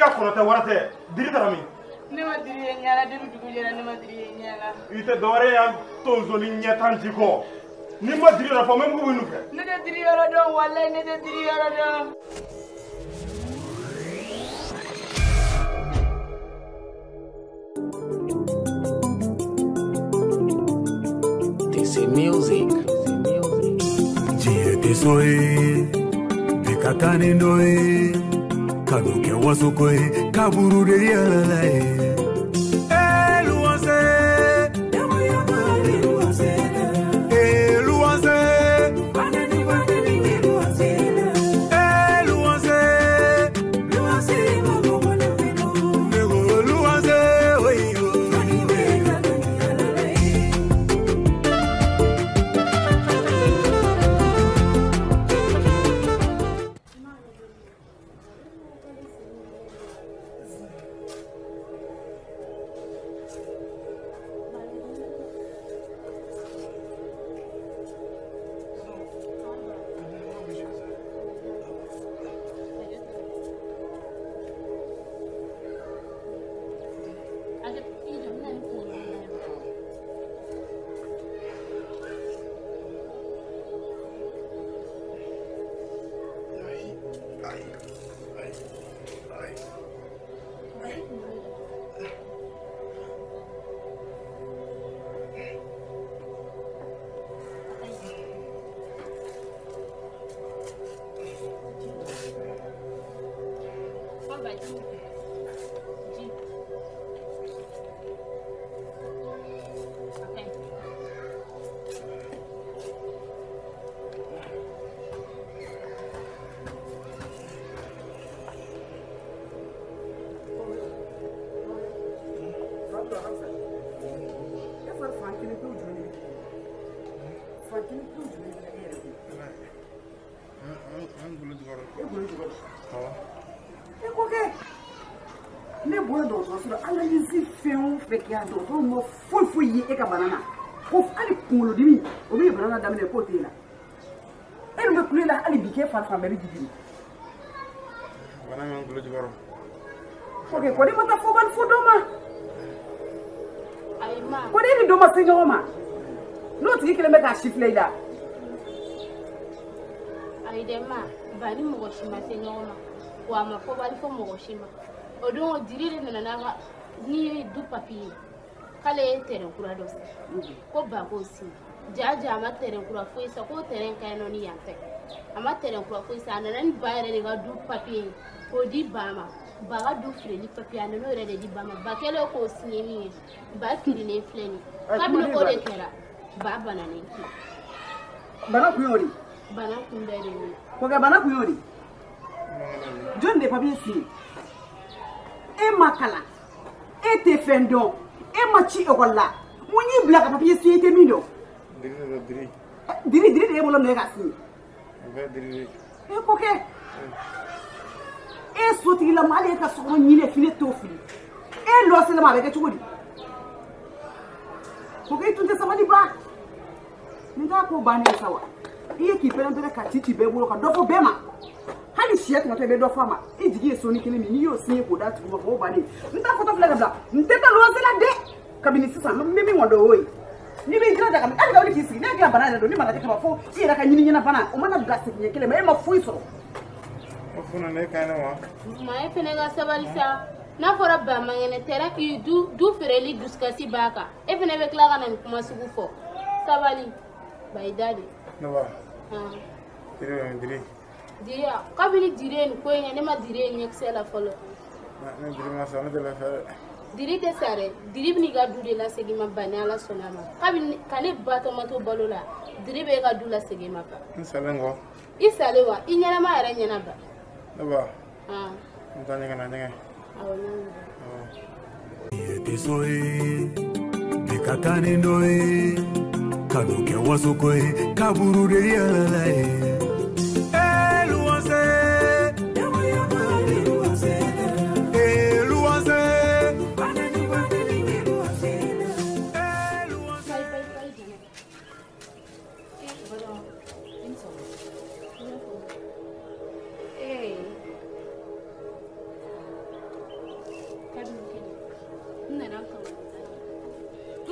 ka kɔnɔ tɛ wara tɛ diri taara min? Ne ma diri ye ɲɛ la depuis dugu jɛra ne ma diri ye ɲɛ la. I tɛ dɔwɛrɛ y'an tonso ni ɲɛ tan ji kɔ. N'i ma diri yɔrɔ fɔ n bɛ mugu b'i nɔfɛ. Ne tɛ diri yɔrɔ dɔn walayi ne tɛ diri yɔrɔ dɔn. This is music. Diɲɛ tɛ so ye, bi ka taa ni dɔ ye, kanu kɛ wasoko ye, kaburu de yɛlɛla ye. Eh, luwanse, eh, luwanse, eh, luwanse, ne ko luwanse, oyo. Ne bɔra dɔgɔtɔrɔso la analyse fɛn o fɛn kɛ dɔgɔtɔrɔw ma foyi foyi ye e ka bana na ko hali kunkolodimi o min ye bana daminɛ k'o t'e la e dun bɛ kule la hali bi k'e fari fan bɛɛ bɛ jigin. Bana bɛ n kulo jukɔrɔ. Ok kɔni ma taa fo bali fo dɔ ma. Ayi ma. Kɔni e ni dɔ ma se ɲɔgɔn ma n'o tigi kelen bɛ k'a sifilɛ i la. Ayi dɛ ma ba ni mɔgɔ si ma se ɲɔgɔn ma wa a ma fɔ bali fo mɔgɔ si ma. O don diri de nana n'a ka ni ye du papiye k'ale ye tɛrɛn kura dɔ san ko ba k'o sin ja ja a ma tɛrɛn kura foyi san k'o tɛrɛn ka ɲi nɔ ni yan tɛ a ma tɛrɛn kura foyi san a nana ni ba yɛrɛ de ka du papiye ye k'o di ba ma ba ka du feereli papiye a nana o yɛrɛ de di ba ma ba kɛlen k'o siɲɛ min ye ba kirinnen filɛ nin ye kabini o de kɛra ba bananen filɛ. Bana kun y'o de ye. Bana kun bɛɛ de y'o ye. Kɔkɛ bana kun y'o de ye. Jɔn de ye papiye siɲɛ? E ma kalan e tɛ fɛn dɔn e ma ci ekɔli la mun y'i bila ka papiye signé i tɛ min dɔn. Diri de don diri. Diri diri de y'e bolo minɛ ka signé. O bɛɛ diri de. E ko kɛ e sotigilama hali e ka sokɔnɔ ɲinɛ fini t'o fili e lɔselama a bɛ kɛ cogo di? Ko k'e tun tɛ sabali ba nin t'a ko bannen ye sa wa i ye k'i pɛrɛn-pɛrɛn ka ci ci bɛɛ bolo ka dɔ fɔ bɛɛ ma. Hali siɲɛ tuma tɛ i bɛ dɔ fɔ a ma i jigi ye soni kelen min n'i y'o signé k'o d'a tigi ma k'o bannen n t'a photo filɛ ka bila n tɛ taa luwanse la dɛ kabini sisan n bɛ min kɔni dɔn o y'o ye n'i b'i jilaja ka hali ka wuli k'i sigi ne hakili la bana yɛrɛ don ni bana tɛ kaba fo i yɛrɛ ka ɲini ɲɛna bana o mana bila segin ɲɛ kelen ma e ma foyi sɔrɔ. O fana ne ka ɲi ne ma. Maa e fana ka sabali sa n'a fɔra ba man kɛnɛ tɛrɛn k'i du feereli dusukasi b'a kan e fana bɛ tila ka na nin kuma sugu fɔ sabali ba i da de. Ne ba. Diri bɛ min diri. Diri kabini diri ye nin ko in kɛ ne ma diri ye ɲɛkisɛ la fɔlɔ. Ne diri ma sa ne tɛ lafiya dɛ. Diri tɛ sa dɛ diri bɛ n'i ka du de lasegin ma ba ni Ala sɔnna a ma kabini ka ne ba tɔma to balo la diri bɛ e ka du lasegin ma ba. N salen kɔ. I salen wa i ɲɛnama yɛrɛ ɲɛna ba. Ne ba. N taa ɲɛgɛn na ɲɛgɛn. Awɔ n y'a mɛn. Diɲɛ tɛ so ye, bi ka taa ni dɔ ye, kanu kɛ wasoko ye, kaburu de yɛlɛla ye.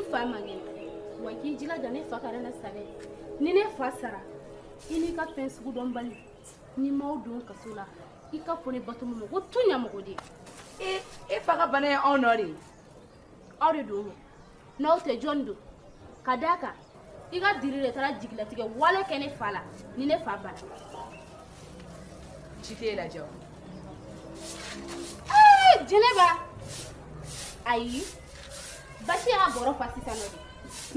N fa man kɛnɛ wa k'i jilaja ne fa kana na sa dɛ. Ni ne fa sara i n'i ka fɛn sugu dɔnbali n'i m'aw don kaso la i ka fɔ ne Batoma ma ko tu ɲamɔgɔden. E e fa ka bana ye anw nɔ de ye. Aw de don n'aw tɛ jɔn don ka d'a kan i ka diri de taara jigilatigɛ wale kɛ ne fa la ni ne fa banna. Ci t'e lajɛ wa? Ee Jɛnɛba, ayi basi y'a bɔrɔ fa sisan nɔ de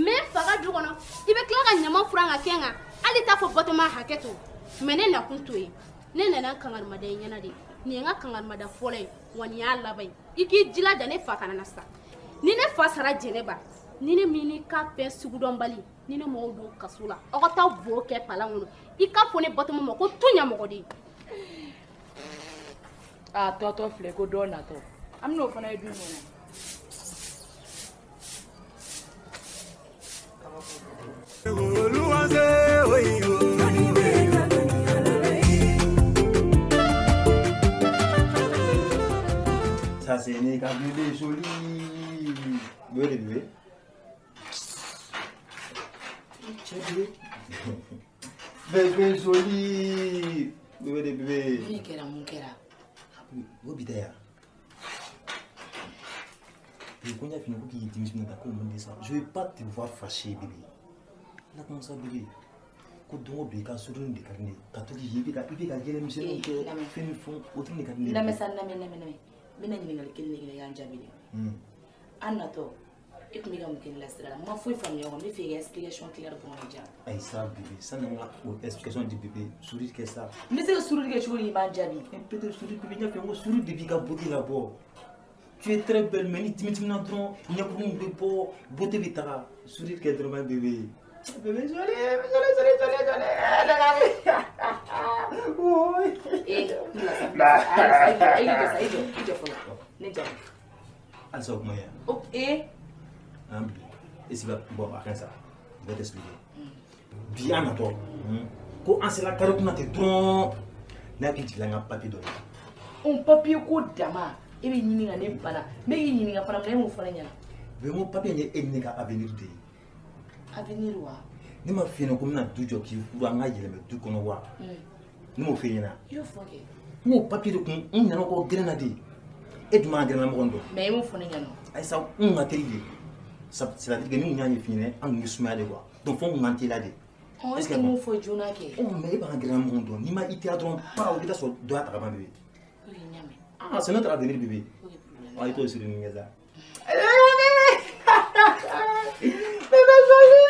mɛ n fa ka du kɔnɔ i bɛ tila ka ɲama furan ka kɛ n kan hali t'a fɔ Batoma hakɛ to mɛ ne nakun t'o ye. Ne nana kangarimada i ɲɛna de, nin ye n ka kangarimada fɔlɔ ye wa nin y'a laban ye. I k'i jilaja ne fa kana na sa. Ni ne fa sara Jɛnɛba, ni ne min n'i ka fɛn sugudɔnbali ni ne m'aw don kaso la aw ka taa bo kɛ palan kɔnɔ i ka fɔ ne Batoma ma ko tu ɲamɔgɔden. A tɔtɔ filɛ ko dɔ natɔ an bɛn'o fana ye du in kɔnɔ. Ça c'est né quand bébé joli. Bébé bébé. Bébé joli. Bébé bébé. Mun kɛra mun kɛra? O bi tɛ yan. Ko n y'a f'i ɲɛna ko k'i denmisɛnnin ta ko mun de sa. Je veux pas te voir fâché bébé. Là comme ça bébé. Ko don o don i ka sourire de ka di ne ye. Ka to k'i ye i bɛ ka yɛlɛmisɛnninw kɛ fɛn ni fɛn o dɔrɔn de ka di ne ye. Lamɛn sa, lamɛn lamɛn lamɛn. N bɛna ɲininkali kelen de kɛ i k'an jaabi dɛ. An natɔ e tun bɛ ka mun kɛ ne la sira la? N ma foyi faamuya o kan, n bɛ fɛ i ka explication claire dɔrɔn de di yan. Ayi sa bébé, sani n ka o explication di bébé, sourire kɛ sa. N bɛ se ka sourire kɛ cogo di i m'an jaabi? Peut-être sourire bébé, n y'a f'i ye n ko sourire de b'i ka beauté labɔ. Tu es très belle mais ni dimi dimina dɔrɔn ɲɛkuruw bɛ bɔ, beauté bɛ taga. Sourire kɛ dɔrɔn bébé. Bébé joli, joli, joli, joli, joli. Eh, i jɔ sa, i jɔ, i jɔ fɔlɔ. Ne jaabi. Halisa o kuma ye. O ee. Hein, et c'est bon, rien ça. Je vais t'expliquer. Bi an natɔ ko an sera carré kunna ten dɔrɔn ne hakili jiginna n ka papier dɔ la. O papier ko dama e bɛ ɲini ka ne bana n bɛ k'i ɲininka fana mun na e m'o fɔ ne ɲɛna. Mais n ko papier in ye e ni ne ka avenir de ye. Avenir wa? Ne ma f'i ɲɛna ko n bɛna du jɔ k'i furu an ka yɛlɛmɛ du kɔnɔ wa? Ne m'o f'i ɲɛna. I y'o fɔ kɛ. N k'o papier de kun n ɲinɛna kɔ gɛrɛn na de. E dun b'an gɛrɛnna mɔgɔ dɔn. Mais e m'o fɔ ne ɲɛna. Ayisa n ka teli de. C'est-à-dire que ni kun y'a ɲɛf'i ɲɛna an kun bɛ sumaya de quoi. Donc fo n kun ka n teliya de. Ɔ est-ce que i m'o fɔ joona kɛ? Ɔ mais e b'an gɛrɛnna mɔgɔ dɔn n'i ma i teliya dɔrɔn para i bɛ taa sɔrɔ dɔ y'a ta ka ban bébé. Ok n y'a mɛn. Ah c'est notre avenir bébé. Ok problème. Ah i t'o siri nin kɛ sa. Bébé joli.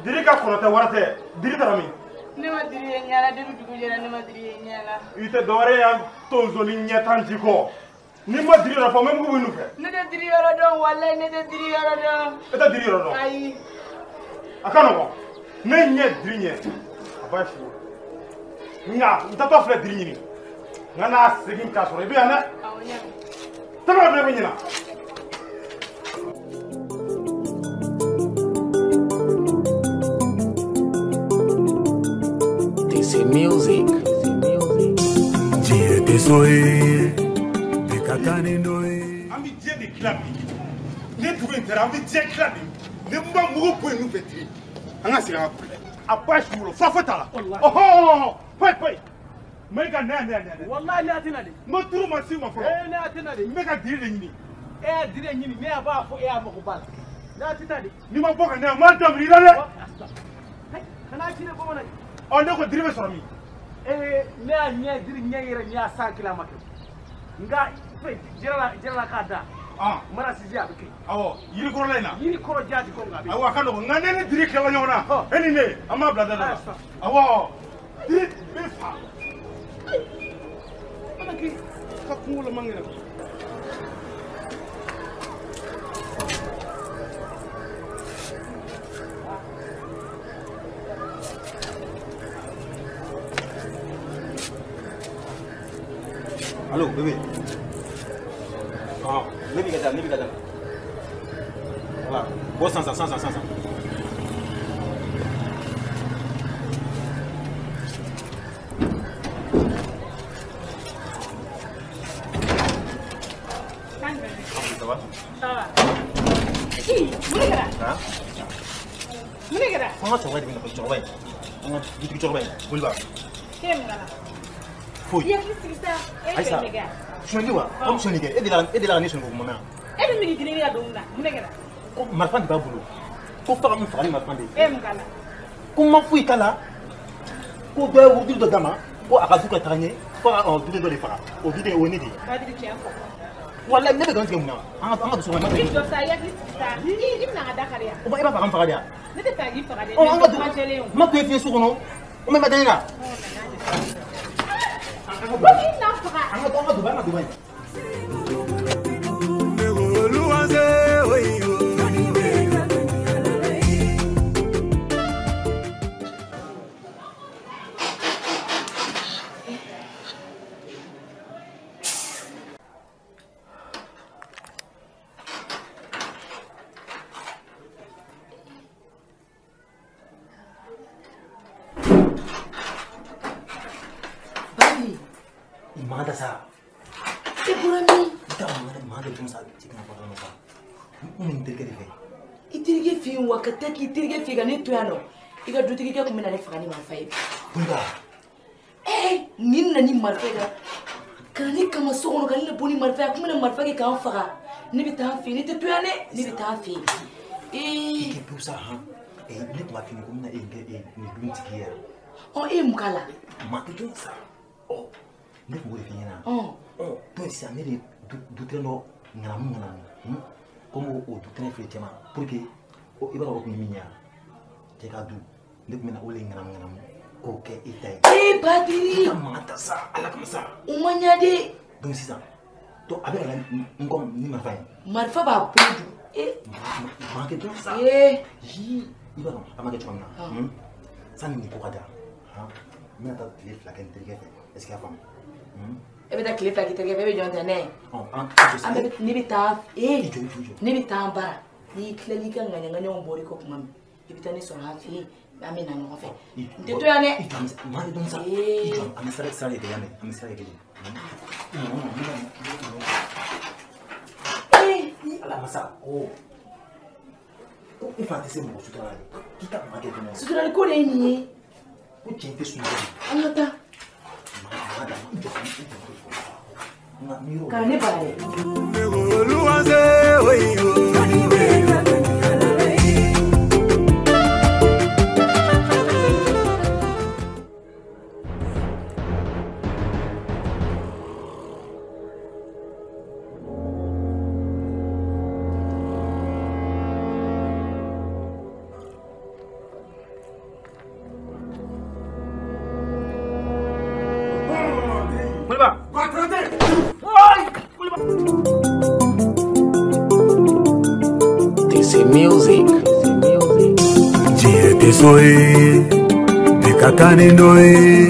Diri ka kɔrɔ tɛ wari tɛ. Diri taara min? Ne ma diri ye ɲɛ la depuis dugu jɛra ne ma diri ye ɲɛ la. I tɛ dɔwɛrɛ y'an tonso ni ɲɛ tan ji kɔ. N'i ma diri yɔrɔ fɔ n bɛ mugu b'i nɔfɛ. Ne tɛ diri yɔrɔ dɔn walayi ne tɛ diri yɔrɔ dɔn. E tɛ diri yɔrɔ dɔn? Ayi. A ka nɔgɔn. Ne ɲɛ diri ɲɛ a b'a f'i ye. Nka n taatɔ filɛ diri ɲini. N ka n'a segin k'a sɔrɔ i bɛ yan dɛ. Awɔ n y'a mɛn. Tɛmɛ ka bila i bɛ ɲina. Music. Diɲɛ tɛ so ye bi ka taa ni dɔ ye. An bɛ diɲɛ de tila bi. Ni dugu in taara an bɛ diɲɛ tila bi. Ni n ma mugu bɔ yen n'u fɛ tigi an ka segin an ka kule. A ba si wolo fura foyi t'a la. Ɔhɔn payi payi. Mayiga na yan na yan na yan. Walahi ne a tɛ na de. N ma turu ma s'i ma fɔlɔ. Ee ne a tɛ na de. N bɛ ka diri de ɲini. E y'a diri de ɲini ne y'a b'a fɔ e y'a mako b'a la. Ne a tɛ taa de. N'i ma bɔ ka na yan n b'a daminɛ i la dɛ. Kana ci ne bamanan. Ɔ ne ko diri bɛ sɔrɔ min? Ee ne y'a ɲɛ diri ɲɛ yɛrɛ ɲɛ y'a san kelen a ma kɛ nka fɛn jɛra la k'a da. Mara sisi a bɛ kɛ. Awɔ yiri kɔrɔla in na. Yiri kɔrɔ jaati ko nka a bɛ. Awɔ a ka nɔgɔn nka ne ni diri tilala ɲɔgɔn na e ni ne an b'a bila da dɔ la. Awɔ diri bɛ fa. Ok, ka kungo la man kɛnɛ. Allo, bébé. Ah, ne b'i ka da, ne b'i ka da. Voilà. Bon, 100, 100, 100, 100. Ça va? Ça va. Ih, mun de kɛra? Han? Mun de kɛra? An ka cɛkɔrɔba de bɛ na cɛkɔrɔba in. An ka dutigi cɛkɔrɔba in, Moliba. K'e ye mun k'a la? Foyi. I hakili sigi sa. E ye Ayisa, fɛn de kɛ? Sonyali wa? Ko sonyali kɛ, e delila ka ne sonyali ko kuma mɛn wa? E dun bɛ k'i girin ka don mun na? Mun de kɛra? Ko marifa de b'a bolo. Ko f'a ka n faga ni marifa de ye. E ye mun k'a la? Ko n ma foyi k'a la. Ko dɔ ye wurudili dɔ d'a ma. Ko a ka du ka taga ɲɛ. Ko a ka duden dɔ de faga. O duden o ye ne de ye. Badiri tiɲɛ fɔ. Walayi ne bɛ nkalon tigɛ mun na? An ka dusu kɔnɔ. I jɔ sa, i hakili sigi sa. I bɛna n ka da kari yan. O ma e b'a fɛ ka n faga de wa? Ne tɛ fɛ k'i faga dɛ. Ɔ an ka du. Kuma jɛlen o. N ma kun e f'i ye so kɔnɔ. O ma da ne la. Ko k'i na faga. An ka duba, an ka duba in. Bari. I man ka sa. E bɔra min? I t'a dɔn maa de dun sa cɛ kana bɔ dɔrɔn sa. N kun bɛ n terikɛ de fɛ. I terikɛ fɛ yen wa ka taa k'i terikɛ fɛ yen ka ne to yan nɔ. I ka dutigikɛ kun bɛ na ne faga ni marifa ye. Moliba. Ee nin nana ni marifa ye ka na ne kama so kɔnɔ ka ne labɔ ni marifa ye a kun bɛna marifa kɛ k'an faga. Ne bɛ taa n fɛ yen ne tɛ to yan dɛ ne bɛ taa n fɛ yen. Ee. I kɛ pewu sa han. Ne tun b'a f'i ɲɛna ko n bɛna e kɛ nin dutigi ye yan. Ɔ e ye mun k'a la? Maa tɛ jɔn sa. Ɔ ne tun b'o de f'i ɲɛna. Ɔ. Donc sisan ne de dutɛrɛn dɔ ŋanamu ŋanamu. Ko n b'o dutɛrɛn feere cɛ ma pour que i b'a dɔn o tun ye min ye wa? Cɛ ka du ne tun bɛna o de ŋanamu ŋanamu k'o kɛ e ta ye. Ee Badiri. I ka mankan ta sa ala kama sa. O ma ɲa dɛ. Donc sisan donc a bɛ ka na n kɔ ni marifa ye. Marifa b'a bolo dun. Ee. Mankan kɛ dɔrɔn sa. Ee. Yii i b'a dɔn an b'a kɛ cogoya min na. Sani nin ko ka da han n bɛna taa tile 2 kɛ n terikɛ fɛ est ce que i y'a faamu? E bɛ taa tile 2 k'i terikɛ fɛ e bɛ jɔn tɛ ne ye. An bɛɛ bɛ ne bɛ taa ee i jɔ i jɔ i jɔ. Ne bɛ taa n bara n'i tilal'i ka ŋaɲa-ŋaɲaw bɔr'i kɔ tuma min i bɛ taa ne sɔrɔ an fɛ yen an bɛ na ɲɔgɔn fɛ n tɛ to yan dɛ. I jɔ maa de dɔn sa. I jɔ an bɛ sira de kɛ yan mɛ an bɛ sira de kɛ. Ala masa ko ko i fa tɛ se mɔgɔ sutura la dɛ k'i ka maa kɛ dɔrɔn. Suturali ko de ye nin ye. Ko cɛ tɛ sunɔgɔ de. An ka taa. Ka ne bara dɛ. Music. Diɲɛ tɛ so ye bi ka taa ni dɔ ye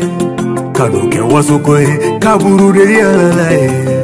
kanu kɛ wasoko ye kaburu de yɛlɛla ye.